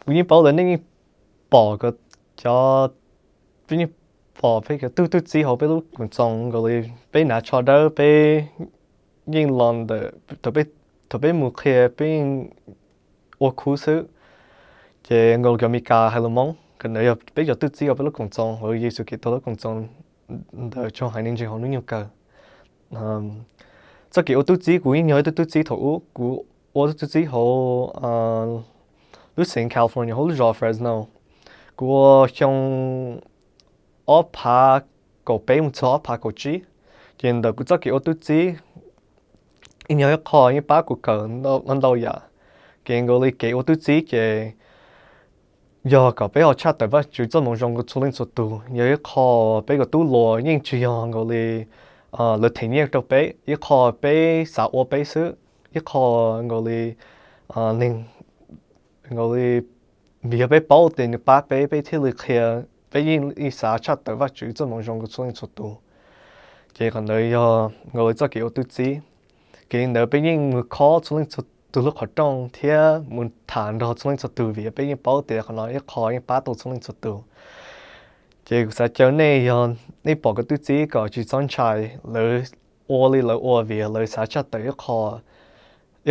Kuv yeej paub tias nej yeej pom cov, peb yeej pom peb cov tub tub txib hauv peb lub koom txoos nkaus li peb hnav tsho dawb, peb yeej los ntawm thaum peb mus qhia peb yeej ua khub xwb. Ces nkaus cov Meskas hais lus Hmoob, kawm ntawv yog peb cov tub txib hauv peb lub koom txoos, hauv Yexus Khetos tau lub koom txoos ntawm tsoom haiv neeg ntseeg hauv hnub nyoog kawg. Txoj kev ua tub txib, kuv yeej yog ib tug tub txib thaum ub, kuv ua tub txib hauv lub xeev California hauv lub zos Fresno. Kuv ua xyoo ob phav kaum peb mus txog ob phav kaum tsib. Ces ntawm kuv txoj kev ua tub txib yeej yog ib qho yeej pab kuv kawm ntau yam. Kev nkaus li kev ua tub txib ces yog kom peb ho tshaj tawm Vajtswv txoj moo zoo rau txhua leej txhua tus, yog ib qho peb cov tub hluas yeej tsis yog nkaus li lawv them nyiaj rau peb, ib qho peb xav ua peb xwb, ib qho nkaus li neeg nkaus li vim yog peb paub tias nws pab peb, peb thiaj li qhia, peb yeej xav tshaj tawm Vajtswv txoj moo zoo rau txhua leej txhua tus. Ces qhov ntawd yog nkaus li txoj kev ua tub txib. Kev li ntawd peb yeej mus khob txhua leej txhua tus lub qhov rooj thiab mus tham nrog txhua leej txhua tus vim peb yeej paub tias qhov no ib qho yeej pab tau txhua leej txhua tus. Ces kuv xav caw nej, yog nej pom cov tub txib kom tsis txhob ntshai, lawv ua li lawv ua vim lawv xav tshaj tawm ib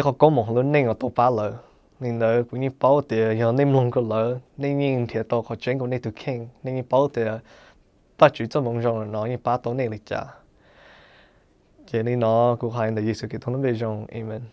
qho koob hmoov hauv lub neej uas tau pab lawv. Li ntawd kuv yeej paub tias yog nej mloog rau lawv, nej yeej nrhiav tau qhov tseeb rau nej tus kheej, nej yeej paub tias Vajtswv txoj moo zoo no yeej pab tau nej li cas. Ces li no kuv hais ntawm Yexus Khetos lub npe zoo, amen.